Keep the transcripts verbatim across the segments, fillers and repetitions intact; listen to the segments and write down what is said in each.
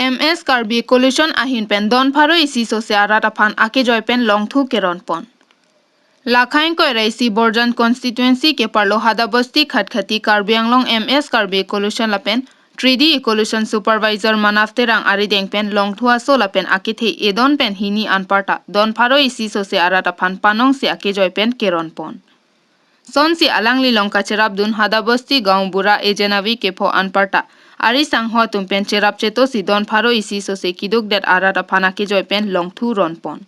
M S Karbi Coalition ahin pen don pharo isi sose arat aphan akejoi pen longthu keron pon. Lakhang koira isi Borjan constituency keparlo Hadabosti Khatkhati Karbi Anglong M S Karbi Coalition lapen three D Coalition Supervisor Manav Terang arideng pen longthu aso lapen akethe edon pen hini anparta don pharo isi sose arat aphan panong si akejoi pen keron pon. Sonsi alanglilong kacherapdun Hadabosti Gaon Bura Ejenavi kepho anparta ari sangho atum pen cherap chetosi don pharo isi sose kidukdet arat aphan akejoi pen longthu ron pon.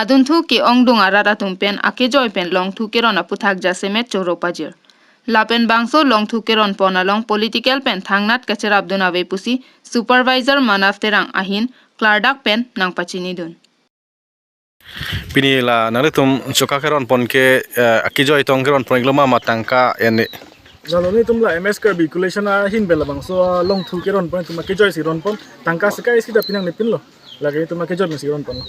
Adunthu ke-ongdung arat atum pen akejoi pen longthu keron aputhak jasemet choro pajir. Lapen bangso longthu keron pon along political pen thangnat kacherapdun ave pusi Supervisor Manav Terang ahin klardak pen nangpachinidun. Pini la nanglitum choka keron pon ke, eh, akejoi tong keron pon iklo ma ma tangka en-e? Lalo nelitum la M S Karbi Coalition ahin pen labangso, ah, longthu keron pon itum akejoi si ron pon, tangka sika isi ta pinangnepinlo. Lake itum akejoi pen si ron ponlo.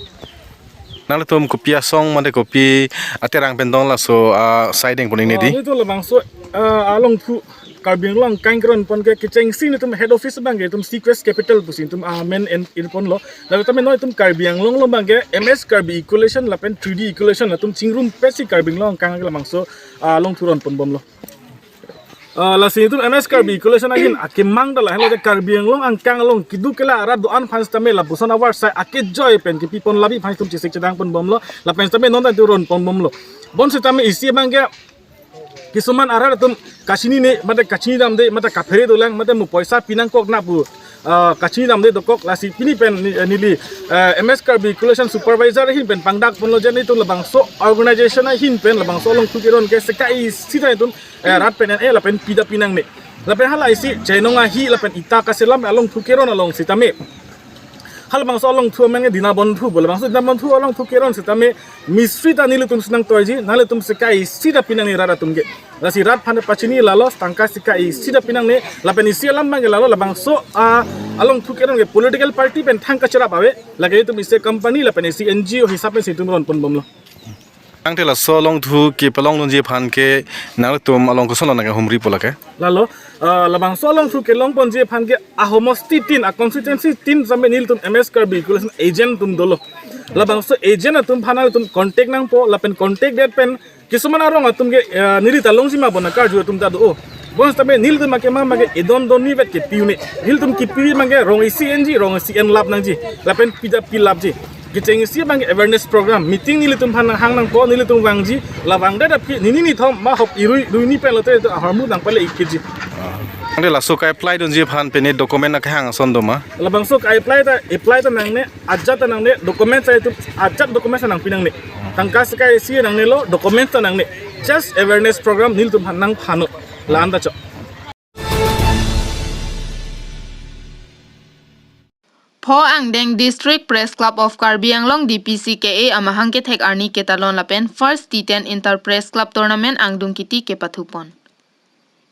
Nanglitum kopi asong mate kopi aterang pen tong laso, ah, sai deng pon iknedi? Ah, nelitum labangso, ah, alongthu Karbi Anglong angkang keron pon ke kechengsi nelitum head office abang ke itum Sequest Capital pusi itum amen en-e ponlo. Lalu tame non itum Karbi Anglong along abang ke M S Karbi Coalition lapen three D Coalition atum chingrumpetsi Karbi Anglong angkang ke labangso, ah, longthu ron ponbomlo. Ah, lasi itum M S Karbi Coalition ahin akemang ta lahelo je Karbi Anglong angkang along keduk kela arat do-an aphan sitame lapuson avarsai akejoi pen kepi pon labi aphan itum chesik chedang ponbomlo. Lapen sitame non ta itum ron ponbomlo. Bonsitame isi abang ke kisuman arat atum kachinine, mate kachinidamde, mate kaphere dolang, mate mo poisa pinangkok na pu, ah, kachinidamde dokok. Lasi pini pen ni-, neli, eh, M S Karbi Coalition Supervisor ahin pen pangdak ponlo je nelitum labangso organization ahin pen labangso alongthu keron ke sika isi ta itum, eh, rat pen en-e lapen pi ta pinangne. Lapen hala isi chainong ahi lapen ita kaselam alongthu keron along sitame halabangso alongthu amen ke Dinabondhu pulo. Labangso Dinabondhu alongthu keron sitame mistri ta nelitum si nangtoiji, nanglitum sika isi ta pinangne rat atum ke. Lasi rat aphan pachini lalo, tangka sika isi ta pinangne, lapen isi alam abang ke lalo, labangso, ah, alongthu keron ke political party pen thang kacherap ave, lake itum isi company lapen isi N G O hisap pensi itum ron ponbomlo. Tangte laso alongthu kepalongdunji aphan ke nanglitum along kosonlo nangkehumri po lake? Lalo, ah, labangso alongthu kelong ponji aphan ke ahomosti tin, a-constituency tin sitame nelitum M S Karbi Coalition agent atum dolo. Labangso agent atum aphan nelitum contact nangpo, lapen contact det pen kisuman arong atum ke, ah, neli ta longji ma bon akarju atum ta do-o. Bonsitame nelitum ake ma ma ke edon don ni vet kepi un-e. Nelitum kepi abang ke rong isi enji, rong isi enlap nangji. Lapen pi ta pilapji. Kechengsi abang ke awareness program, meeting nelitum aphan nanghang nangpo, nelitum vangji, la vangdet aphi nini nithom ma hop irui rui ni pen lote ahormu nangpale ikkeji. Tangte laso ka-apply dunji aphan pine document akehang ason do ma? Labangso ka-apply ta, apply ta nangne, ajat ta nangne, document ta itum ajat document ta nangpinangne. Tangka sika isi nangnelo, document ta nangne. Just awareness program nelitum aphan nangphano. La-an ta chok. Pho angdeng District Press Club of Karbi Anglong D P C K A amahang kethek arni ketalon lapen First T ten Inter Press Club Tournament angdung kiti kepathupon.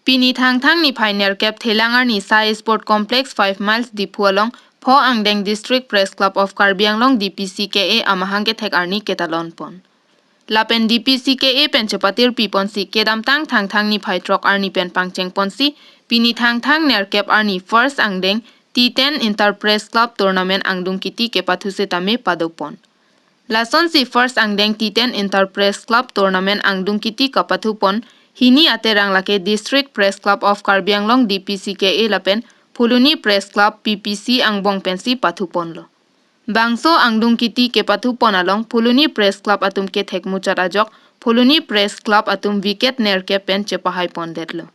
Pini Thangthang niphai nerkep Thelang arni Sai Sport Complex five miles Diphu along Pho angdeng District Press Club of Karbi Anglong D P C K A amahang kethek arni ketalon pon. Lapen D P C K A pen chepatir piponsi kedamtang Thangthang niphai throk arni pen pangcheng ponsi pini Thangthang nerkep arni First angdeng T ten Inter Press Club Tournament angdung kiti kepathu setame padopon. Lasonsi First angdeng T ten Inter Press Club Tournament angdung kiti kapathupon hini aterang lake District Press Club of Karbi Anglong D P C K A lapen Phuloni Press Club P P C angbong pensi pathuponlo. Bangso angdung kiti kepathupon along Phuloni Press Club atum kethek muchot ajok Phuloni Press Club atum wicket nerkep pen chepahai pondetlo.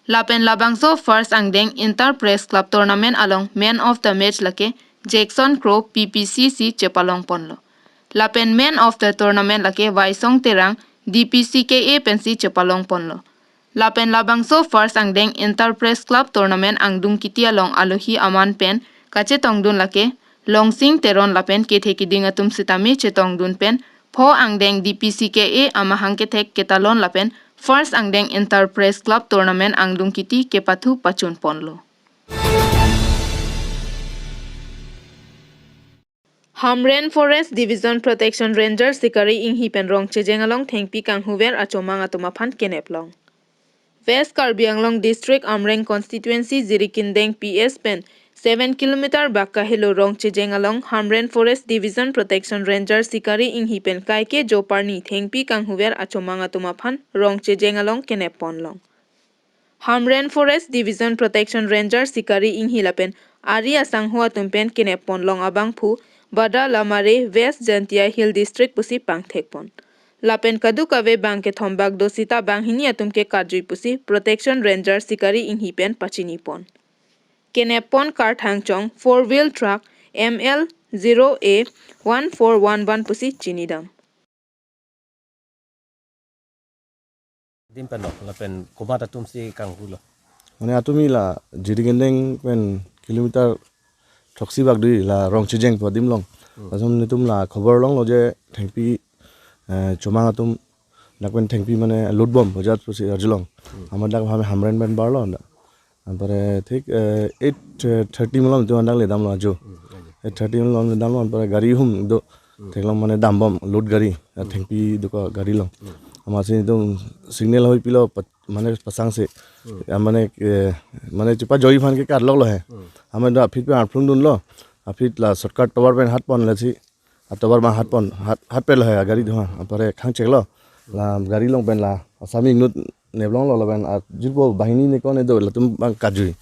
Lapen labangso First angdeng Inter Press Club Tournament along Man of the Match lake Jackson Crow P P C si chepalong ponlo. Lapen Man of the Tournament lake Waisong Terang D P C K A pensi chepalong ponlo. Lapen labangso First angdeng Inter Press Club Tournament angdung kiti along alohi aman pen kachetongdun lake Longsing Teron lapen kethe kiding atum setame chetongdun pen Pho angdeng D P C K A amahang kethek ketalon lapen First angdeng Inter Press Club Tournament angdung kiti kepathu pachun ponlo. Hamren Forest Division Protection Ranger Sikari Inghi pen rong chejeng along thengpi kanghuver achomang atum aphan kenep long. West Karbi Anglong District Amreng Constituency Jirikindeng P S pen Seven kilometer bak kahelo Rongchejeng along Hamren Forest Division Protection Ranger Sikari Inghi pen kaike joparni thengpi kanghuver achomang atum aphan Rongchejeng along kenep ponlong. Hamren Forest Division Protection Ranger Sikari Inghi lapen ari asangho atum pen kenep ponlong abangphu Bada Lamare, West Jaintia Hill District pusi pangthek pon. Lapen kadokave bang kethombak do sita banghini atum ke karjui pusi Protection Ranger Sikari Inghi pen pachini pon. Kenep pon car thangchong four wheel truck M L zero A one four one one pusi chinidam. Dim pen lo, lapen komat atum si kanghulo. Mane atum ila Jirikindeng pen kilometer throksi bak dui la Rongchejeng pu adim along. Hmm. Lason netum la khobor longlo je thengpi, eh, chomang atum dak pen thengpi mane load bom bajat pusi arjulong. Hmm. Amat dak hame Hamren pen barlo na. Anpare thik, eh, eight thirty malom tu andak le damlo ajo. Hmm, ajo. Eight thirty malom le damlo anpare gari hum do. Hmm. Theklong mane dambom load gari, ya, hmm, thengpi duka gari along. Hmm. Amatsi netum signal hoi pilo pat-, mane pasang si. Hmm. Ya, mane, eh, mane chepajoi aphan ke karloklo he. Hmm. Amat do aphi pen arphlung dunlo. Aphi la shortcut tovar pen hat pon lasi. Atovar bang hat pon, hat, hat pelo he gari do ha. Anpare khang cheklo. La gari along pen la Assami inut neplonglo lapen ajirpo banghini ne kone do latum bang karjui.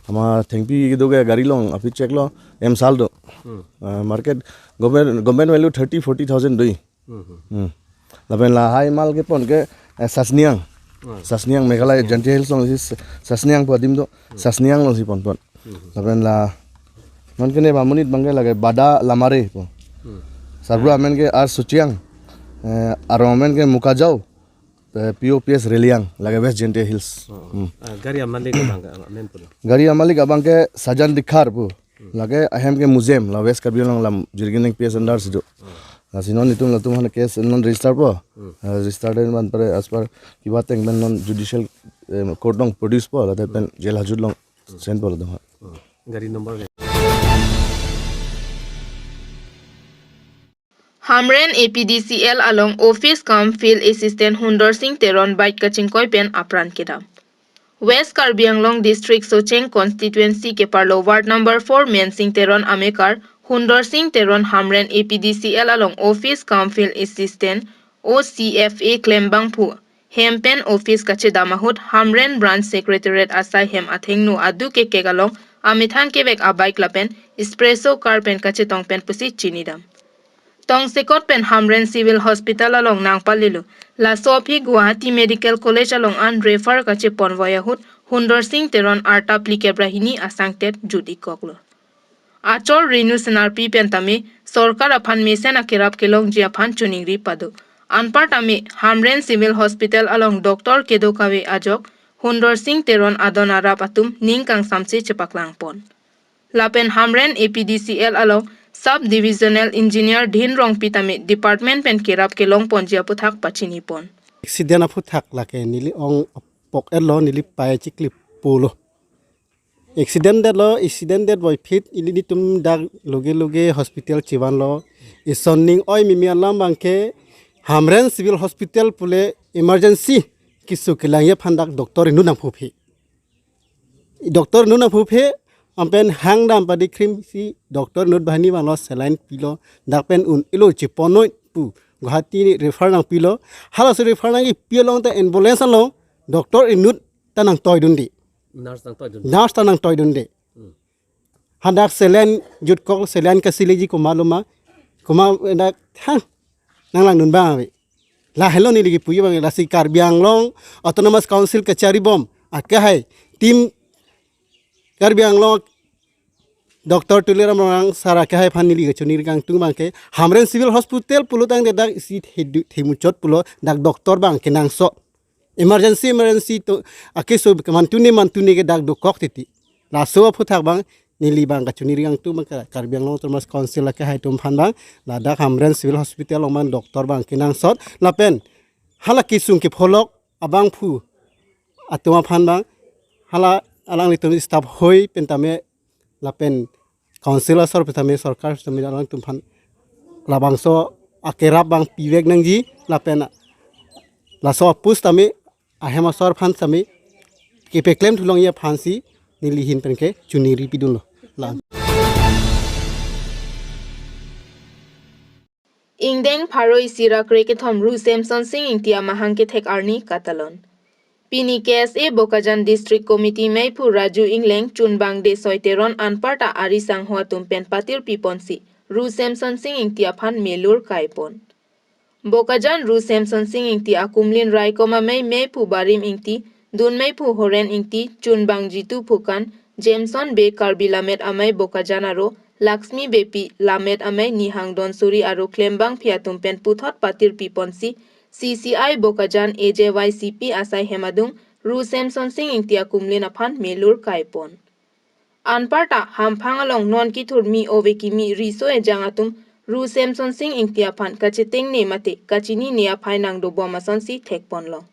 Ama thengpi do ke gari along aphi cheklo M sal do. Hmm. Ah, market government, government value thirty, forty thousand dui. Hmm, hmm. Hmm. Lapen lahai mal kepon ke, eh, Sasniang. Hmm. Sasniang Meghalaya, hmm, Jaintia Hills along si Sasniang pu adim do. Hmm. Sasniang along si ponpon. Hmm. Lapen la non kene ba monit bang ke lake Bada Lamare pu. Hmm. Sarbura amen ke R Suchiang. Eh, arong amen ke Mukajao. Eh, P O P S Reliang, lake West Jaintia Hills. Oh. Hmm. Ah, gari amalik abang ke, amen pulo. Gari amalik abang ke Sajan Dikar pu. Hmm. Lake ahem ke Mujem, la West Karbi Anglong lam Jirikindeng P S under si do. Hmm. Lasi non netum latum aphan case non register po. Hmm. Ah, register den anpare as per kiba ateng pen non judicial, eh, court along produce po, late pen jail hajut along send po latum aphan. Hmm. Gari number le. Hamren A P D C L along Office cum Field Assistant Hundor Singh Teron bike kachingkoi pen apran kedam. West Karbi Anglong District Socheng Constituency keparlo Ward number four Mensing Teron amekar Hundor Singh Teron Hamren A P D C L along Office cum Field Assistant, O C F A klembangphu hem pen office kachedam ahut Hamren Branch Secretariat asai hem athengno adu kekek along amethang kevek abike lapen espresso car pen kachetong pen pusi chinidam. Tongsekot pen Hamren Civil Hospital along nangpalilo. Laso aphi Guwahati Medical College along an refer kacheponvoi ahut Hundor Singh Teron arta phlikep ra hini asangtet jut-ikoklo. Achor Renu Senarpi pen tame sorkar aphan mesen akerap kelongji aphan choningri pado. Anpar tame Hamren Civil Hospital along doctor kedo kave ajok Hundor Singh Teron adon arap atum ning kangsamse chepaklangpon. Lapen Hamren A P D C L along Sub Divisional Engineer Dhin Rongpi tame department pen kerap kelongponji aputhak pachinipon. Accident aputhak lake neli ong pok-etlo, neli pai chikli pulo. Accident detlo, accident detvoiphit ilitum dak loge loge hospital chevanlo. Ison ning oi mimi alam abangke Hamren Civil Hospital pule emergency keso kelangji aphan dak doctor inut nangphuphi. Doctor inut nangphuphi, anpen hangdam padi krim si doctor inut banghini vanglo, saline pilo, dak pen un-elo cheponnoi pu Guwahati refer nangpilo. Halaso refer nangkipi along ta ambulance along doctor inut ta nangtoidunde. Nurse nangtoidunde. Nurse ta nangtoidunde. Hmm. Hadak saline jutkok, saline kasileji komatlo ma. Komat dak thang nanglangdun abang ave. Lahelo neli kipuji abang, lasi Karbi Anglong Autonomous Council kacharibom akehai, Team Karbi Anglong Doctor Tuliram Ronghang sir akehai aphan neli kachoningri kangtung abangke Hamren Civil Hospital pulo tangte dak isi thedu-, themuchot pulo, dak doctor abang kenangsot. Emergency, emergency to akeso mantune mantune ke dak dokok titi. Laso aputhak abang neli abang kachoningri kangtung abang Kar-, Karbi Anglong Autonomous Council akehai atum aphan abang, ladak Hamren Civil Hospital along abang doctor abang kenangsot, lapen hala kesung kepholok abangphu atum aphan abang, hala alanglitum staff hoi pen tame lapen council asor pen tame, sorkar pen tame alangtum aphan labangso akerap abang pivek nangji, lapen laso apus tame ahem asor aphan tame kepeklem thulongji aphansi neli ahin penke choningri pidunlo. Ingdeng pharo isi ra krekethom Ru Semson Sing Ingti amahang kethek arni katalon. Pini K S A Bokajan District Committee meiphu Raju Ingleng, chunbang Desoi Teron anparta ari sangho atum pen patir piponsi Ru Semson Sing Ingti aphan melur kaipon. Bokajan Ru Semson Sing Ingti akumlin raikom amei meiphu Barim Ingti, dun meiphu Horen Ingti, chunbang Jitu Phukan, Jameson Bey Karbi Lammet Amei Bokajan aro Laxmi Beypi Lammet Amei Nihang Donsuri aro klembangpi atum pen puthot patir piponsi C C I Bokajan A J Y C P asai hem adung Ru Semson Sing Ingti akumlin aphan melur kaipon. Anparta hamphang along non kithurmi ove kimi riso ejang atum Ru Semson Sing Ingti aphan kacheteng ne mate kachini ne aphai nangdobom asonsi thekponlo.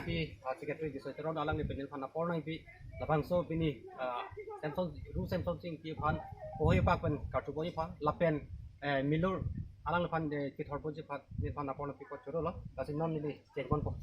Pi, ah, Secretary Desoi Teron alangli pen neliphan apor nangpi, labangso pini, ah, Semson, Ru Semson Sing Ingti aphan pohoi pak pen kartu pohoi aphan lapen, eh, melur alangliphan, eh, kithor ponji aphan neliphan apor nangpi kot chorolo, lasi non neli chengponpo.